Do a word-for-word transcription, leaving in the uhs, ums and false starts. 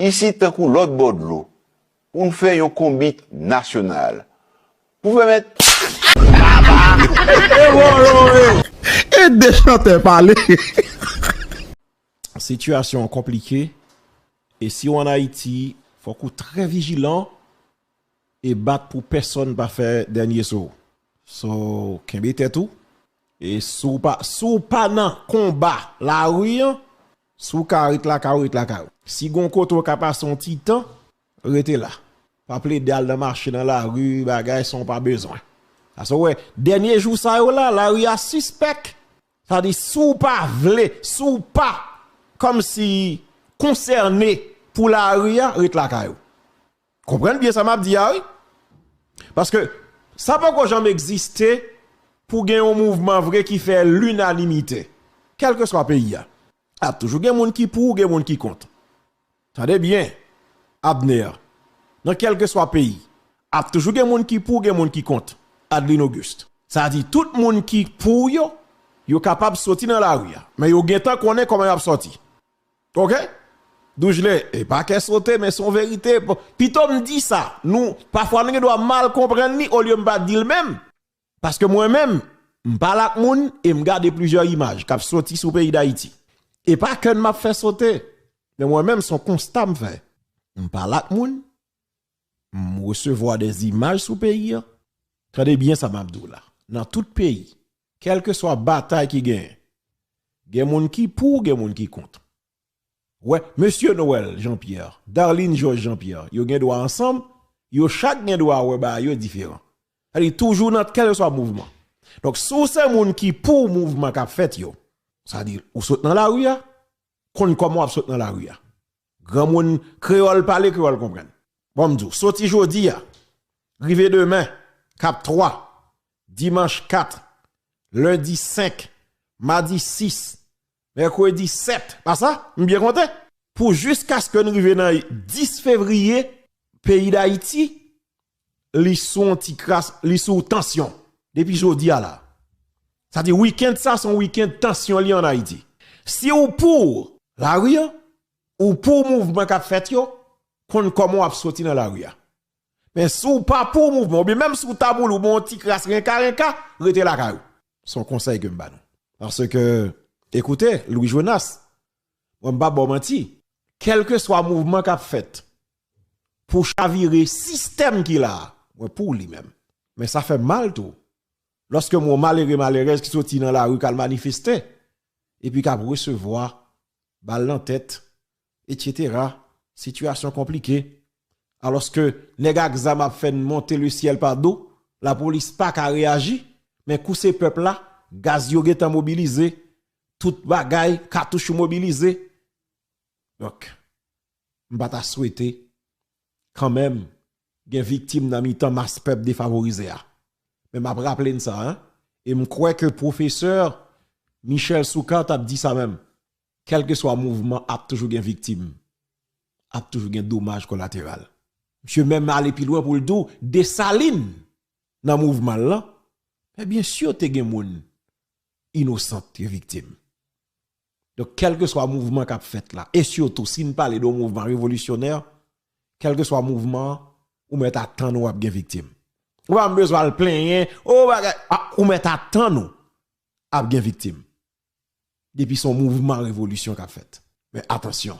isi tankou lòt bò dlo, pou n fè yon konbit nasyonal. Pou pèmèt E de chantè pale. Sitiyasyon an konplike. E si w ann Ayiti, fòk ou trè vijilan e bat pou pèsonn pa fè dènye so. So, kenbe tèt ou. E si w pa, si w pa nan konba lari an, si w ka ret lakay ou, ret lakay ou. Si gon kote w ka pase yon ti tan, rete la. Pa plede al nan mache nan lari, bagay san w pa bezwen. Paske w wè, dènye jou sa yo la, lari a sispèk. Sa di, si w pa vle, si w pa kòmsi konsène pou lari a, ret lakay ou. Konprann byen sa m ap di a, wi. Paske sa poko janm egziste pou gen yon mouvman vre ki fè linanimite. Kèlkeswa peyi a, ap toujou gen moun ki pou, gen moun ki kont. Tande byen, Abner. Nan kèlkeswa peyi, ap toujou gen moun ki pou, gen moun ki kont. Adeline Auguste. Sa di, tout moun ki pou yo, yo kapab soti nan lari a. Men yo gentan konnen kòman y ap sòti. Oke? Doujle, e pa kè sote, men se yon verite. Bon, pito m di sa, nou, pafwa nou gen dwa mal konprann li, olye m pa di l menm. Paske mwen menm, m pale ak moun e m gade plizyè imaj k ap soti sou peyi Dayiti. E pa kè n m ap fè sote, men mwen menm, se yon konsta m fè. M pale ak moun, m resevwa de imaj sou peyi an. Tande byen sa m ap di w la. Nan tout peyi, kèlkeswa batay ki genyen, gen moun ki pou, gen moun ki kont. Wè, Mesye Noël Jean Pierre, Darline Georges Jean Pierre, yo gen dwa ansanm, yo chak gen dwa wè bagay yo diferan. Sa di toujou nan kèlkeswa mouvman. Donk, si w se moun ki pou mouvman k ap fèt yo, sa di ou sot nan lari a, konn kòman w ap sot nan lari a. Granmoun kreyòl pale, kreyòl konprann. Bon, m di w, soti jodi a, rive demen, k ap twa, dimanch kat, lendi senk, madi sis, mèkredi sèt, pa sa? M byen konte? Pou jiskaske n rive nan dis fevriye, peyi Dayiti, li sou yon ti kras, li sou tansyon. Depi jodi a la. Sa di, wikenn sa, se yon wikenn tansyon li ann Ayiti. Si w pou lari an, ou pou mouvman k ap fèt yo, konn kòman w ap soti nan lari a. Men si w pa pou mouvman, oubyen menm si w ta boule, ou bon yon ti kras renka renka, rete lakay ou. Se yon konsèy ke m ba nou. Paske, ekoute, Louis Jonas, mwen m pa ba w manti, kèlkeswa mouvman k ap fèt pou chavire sistèm ki la a, mwen pou li menm. Men sa fè m mal tou. Lòske m wè yon malere, malerèz ki soti nan lari k al manifeste, epi k ap resevwa bal nan tèt, etsetera, sitiyasyon konplike. Alòske nèg ak zam ap fè n monte lesyèl pa do, lapolis pa ka reyaji, men kou se pèp la, gaz yo gentan mobilize, tout bagay, katouch yo mobilize. Donk, m pa ta swete, kanmenm, gen viktim nan mitan mas pèp defavorize a. Men m ap raple n sa, en. E m kwè ke pwofesè Michel Soukar t ap di sa menm. Kèlkeswa mouvman, ap toujou gen viktim. Ap toujou gen domaj kolateral. Misye menm ale pi lwen pou l di w, Desalin, nan mouvman l lan, men byen si te gen moun inosan te viktim. Donk, kèlkeswa mouvman k ap fèt la, e sitou si n pale de yon mouvman revolisyonè, kèlkeswa mouvman an, ou mèt atann ou ap gen viktim. Ou pa bezwen al plenyen, o bagay, a, ou mèt atann ou ap gen viktim. Depi se yon mouvman revolisyon k ap fèt. Men atansyon,